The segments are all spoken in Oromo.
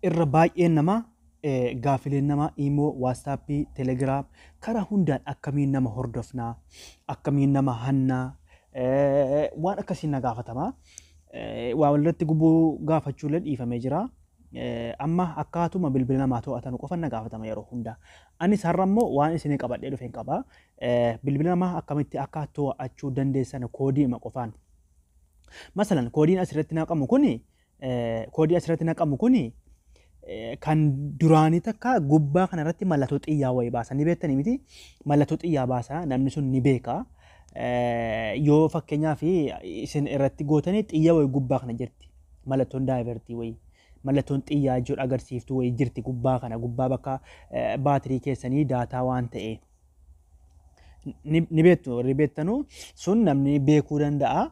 Irra baay'een namaa gaafileen namaa Imo, WhatsApp, Telegram karaa hundaan akkamiin nama hordofnaa, akkamiin nama hannaa, waan akkasiin na gaafatama. Waa walirratti gubuu gaafachuullee dhiifamee jira. Amma akkaatuma bilbila namaa to'atanu qofan na gaafatama yeroo hunda. Anis har'a immoo waan isinii qabadhee dhufeen qaba. Bilbila namaa akkamitti akka to'achuu dandeessan koodiima qofaan. Masalan koodiin asirratti naqamu kuni koodii asirratti naqamu kuni kan duraanii takka gubbaa kanarratti mallattoo xiyyaa wayii baasa. Ni beektanii miti? Mallattoo xiyyaa baasa namni sun ni beeka. Yoo fakkeenyaaf isin irratti gootanii xiyya wayii gubbaa kana jirti. Mallattoon daayivertii wayii. Mallattoon xiyyaa jechuudha agarsiiftuu wayii jirti gubbaa kana gubbaa bakka baatirii keessanii daataa waan ta'e. Ni beektu warri beektanuu sun namni beekuu danda'a.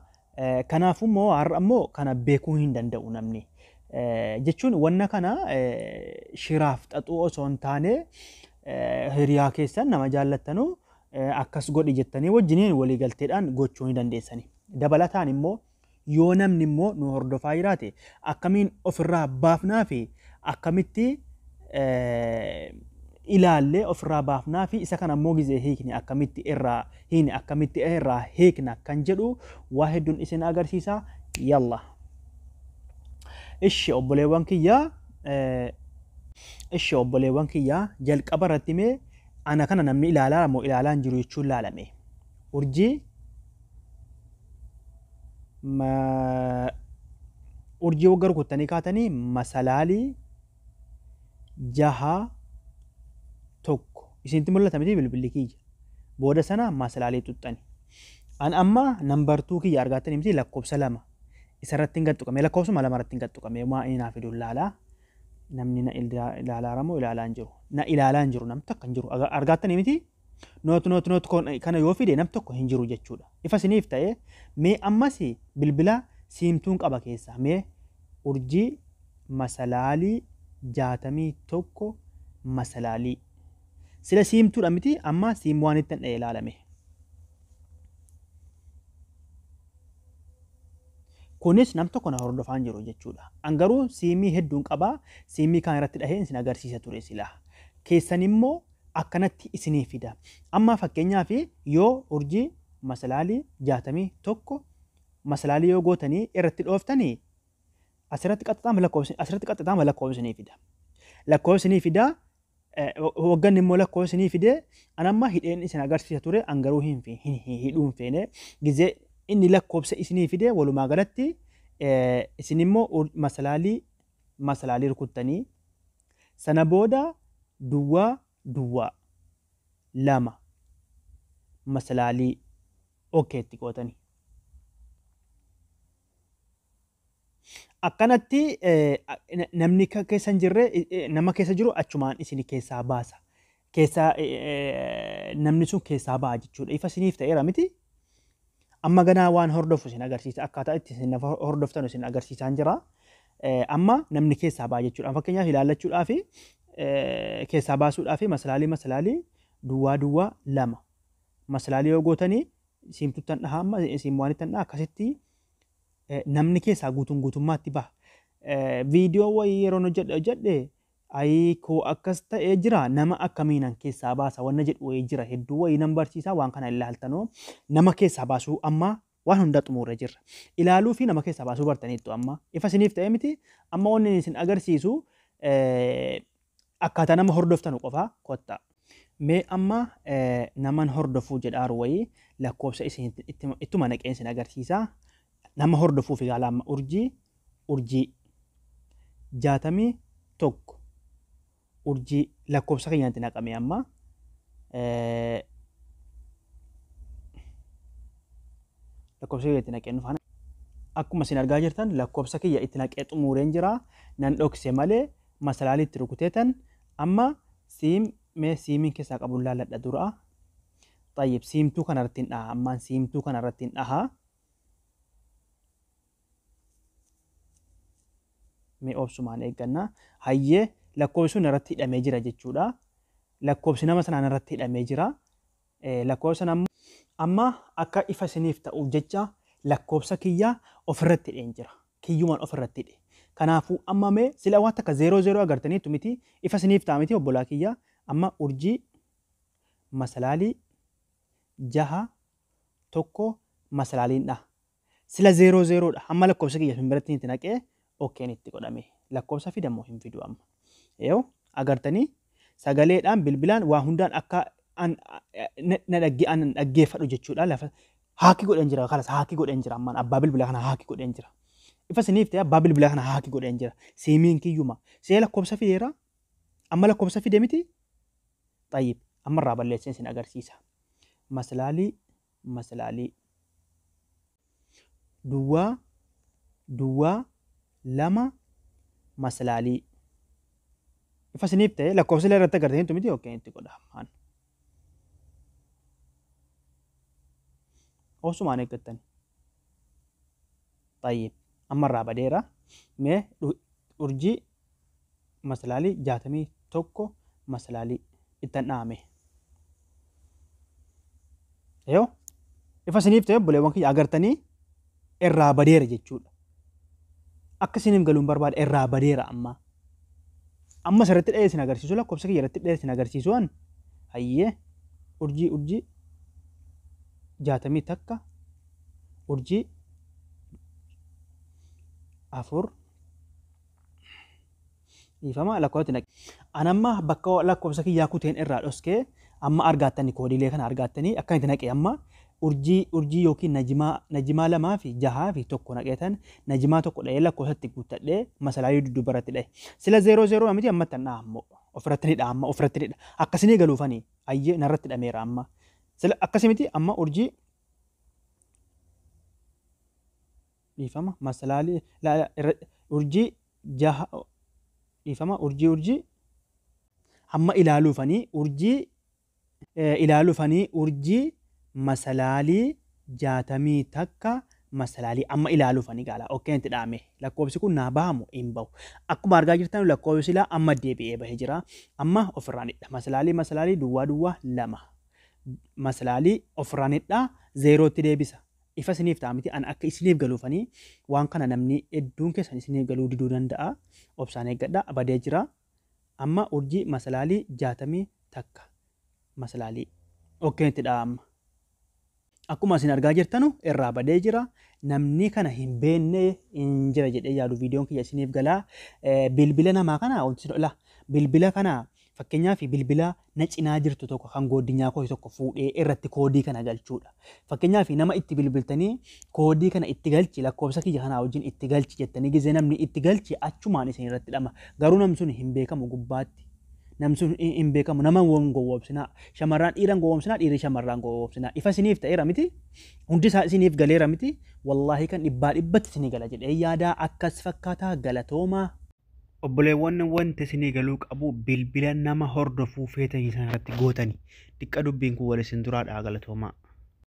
Kanaafuu immoo har'a immoo kana beekuu hin danda'u namni. Jechuun wanna kana shiraaf xaxuu osoo hin taane hiriyaa keessan nama jaallattanuu akkas godhi jettanii wajjiniin walii galteedhaan gochuu ni dandeessani. Dabalataan immoo yoo namni immoo nu hordofaa jiraate akkamiin ofirraa baafnaa fi akkamitti ilaallee ofirraa baafnaa fi isa kana immoo gizee hiikne akkamitti irraa hiine akkamitti irraa hiikna kan jedhu waa hedduun isin agarsiisa. Yalla. Ishi obboleewwan kiyyaa ishi obboleewwan kiyyaa jalqaba irratti mee ana kana namni ilaalaa moo ilaalaa hin jiru jechuun laalame. Urjii urjii wagga rukuttanii kaatanii masalaalii 6 1 isinitti mul'ata miti bilbilli kiyya. Booda sana masalaalii xuxxani. An amma nambartuu kiyya argaattanii miti lakkoofsa 2 isarratti hin gadtuqame lakkoofsuma 2 irratti hin gadtuqame maa inni naa fidu laalaa. Namni na ilaalaa moo ilaalaa hin jiru. Na ilaalaa hin jiru namni tokko hin jiru. Argaattanii miti noot noot noot kana yoo fide namni tokko hin jiru jechuudha. Ifa isiniif ta'e mee ammas bilbila siimtuun qaba keessaa mee urjii masalaalii 61 masalaalii. Sila siimtuudha miti amma siim waan ittiin dha'ee ilaalame. Kunis nam tokko na hordofaa hin jiru jechuudha. An garuu siimii hedduun qabaa siimii kaan irratti dhahee isin agarsiisa ture silaa. Keessan immoo akkanatti isinii fida. Amma fakkeenyaaf yoo urjii masalaalii 61 masalaalii yoo gootanii irratti dhooftanii asirratti qaxxaama lakkoofsi asirratti qaxxaama lakkoofsi isinii fida. Lakkoofsi isinii fida. Hogganni immoo lakkoofsi isinii fide an amma hidheen isin agarsiisa ture an garuu hin hidhuu hin feene gizee inni lakkoofsa isinii fide walumaa galatti isin immoo masalaalii masalaalii rukuttanii sana booda duwwaa duwwaa 2 masalaalii okeetti gootanii. Akkanatti namni keessa hin jirre nama keessa jiru achumaan isin keessaa baasa. Keessaa namni sun keessaa ba'a jechuudha. Ifa isiniif ta'eera miti. Amma ganaa waan hordofu isin agarsiisa. Akkaataa itti isin hordoftan isin agarsiisaan jira. Amma namni keessaa ba'a jechuudha. Fakkeenyaaf ilaallachuudhaaf keessaa baasuudhaaf masalaalii masalaalii duwwaa duwwaa 2 masalaalii yoo gootanii siimtuttan dhahaa amma siim waan ittan dhahaa akkasitti namni keessaa guutuun guutummaatti baha. Viidiyoo wayii yeroon hojjedhe ayii koo akkas ta'ee jira nama akkamiinan keessaa baasa wanna jedhu wayii jira hedduu wayii nan barsiisa waan kana ilaaltanoo nama keessaa baasuu amma waan hundaa xumurre jirra. Ilaaluu fi nama keessaa baasuu bartaniittu amma ifa isiniif ta'e miti amma wanni isin agarsiisu akkaataa nama hordoftanu qofaa kottaa. Mee amma naman hordofuu jedhaaru wayii lakkoofsa isin ittuma naqeen isin agarsiisa. Nama hordofuuf egaa amma urjii urjii 61 urjii lakkoofsa keenyatti naqame amma lakkoofsa kiyya itti naqee nufaana. Akkuma isin argaa jirtan lakkoofsa kiyya itti naqee xumureen jira. Nan dhokse malee masalaalii itti rukuteetan amma siim mee siimiin keessaa qabu laalladha dura. Tayyib siimtuu kanarratti hin dhaha ammaan siimtuu kanarratti hin dhaha. Mee obsumaan eegganna. Hayyee lakkoofsi sun irratti hidhamee jira jechuudha. Lakkoofsi nama sanaan irratti hidhamee jira. Lakkoofsa sana amma akka ifa isiniif ta'uuf jecha lakkoofsa kiyya ofirratti hidheen jira. Kiyyumaan ofirratti hidhe. Kanaafuu amma mee sila waan takka 0 0 agartaniitu miti, ifa isiniif ta'a miti obbolaa kiyya? Amma urjii masalaalii 6 1 masalaaliin dha. Sila 0 0 dha. Amma lakkoofsa kiyya hin biratti itti naqee okeen itti godhame. Lakkoofsa fidamoo hin fidu amma? Yoo agartanii sagaleedhaan bilbilaan waa hundaan akka na dhaggeeffadhu jechuudha. Lafa hack godheen jira, kalas hack godheen jira, ammaan abbaa bilbilaa kana hack godheen jira. Ifa isiniif ta'e, abbaa bilbilaa kana hack godheen jira. Siimiin kiyyuma. See lakkoofsa fideera. Amma lakkoofsa fide miti? Xayyib, amma irraa balleesseen isin agarsiisa. Maslaalii maslaalii duwwaa duwwaa 2 maslaalii. Ifa isiniif ta'e, lakkoofsa illee irratti agartaniitu miti? Okeen itti godha ammaan. Osumaan eeggattan. Xayyib, amma irraa badeera. Mee urjii maslaalii 61 maslaalii ittan dhaame. Yoo ifa isiniif ta'e obboleewwan kiyya, agartanii irraa badeera jechuudha. Akka isiniif galuun barbaada, irraa badeera amma. Amma asirratti dha'ee isin agarsiisu, lakkoofsa kiyya irratti dha'ee isin agarsiisu an. Hayyee, urjii urjii 61 urjii 4, dhiifama, lakkoofsa naqe. An amma bakka lakkoofsa kiyyaa kuteen irraa dhoskee amma argaattanii koodiilee kana argaattanii akka itti naqe. Amma urjii urjii yookiin najimaa najimaa 2 fi 6 fi 1 naqeetan najimaa 1 dha'ee lakkoofsa itti guuttadhee masalaalii dudduuba irratti dha'e. Sila 0 0 miti? Amma tan dha'a ammoo ofirratti ni dha'a, amma ofirratti ni dha'a. Akkasinii galuufanii ayyee narratti dhameera amma. Sila akkasii miti? Amma urjii, dhiifama, masalaalii urjii 6, dhiifama, urjii urjii hamma ilaaluufanii urjii ilaaluufanii urjii masalaalii 61 masalaalii amma ilaaluufanii gaala okkeen itti dhaame. Lakkoofsi kun naa bahamu hin bahu? Akkuma argaa jirtan lakkoofsi laa amma deebi'ee bahee jira. Amma ofirraan hidha masalaalii masalaalii duwwaa duwwaa 2 masalaalii ofirraan hidhaa zeerootti deebisa. Ifa isiniif ta'a miti? An akka isiniif galuufanii waan kana namni hedduun keessan isiniif galuu diduu danda'a. Obsaan eeggadha, badee jira. Amma urjii masalaalii 61 masalaalii okkeen itti dha'a. Amma akkuma isin argaa jirtanu irraa badee jira. Namni kana hin beekne hin jira jedhee yaadu. Viidiyoon kiyya isiniif galaa. Bilbila namaa kana wanti isin bilbila kana, fakkeenyaaf bilbila na cinaa jirtu tokko kan goodinyaa koo tokko fuudhee irratti koodii kana galchuudha. Fakkeenyaaf nama itti bilbiltanii koodii kana itti galchi, lakkoofsa kiyya kanaa wajjin itti galchi jettanii, gizee namni itti galchi achumaan isin irratti dhama. Garuu namni sun hin beekamu gubbaatti. Namni sun hin beekamu, nama waan gowwoomsinaa. Shamarraan dhiiran gowwoomsinaa, dhiirri shamarraan gowwoomsinaa. Ifa isiniif ta'eera miti? Hundi isaa isiniif galeera miti? Wallaahi kan dhibbaa dhibbatti isinii gala jedhee yaadaa, akkas fakkaataa, galatoomaa. Obboleewwan, wanti isinii galuu qabu bilbila nama hordofuu feetanii sana irratti gootanii. Xiqqa dubbiin kun wal isin duraadha, galatoomaa.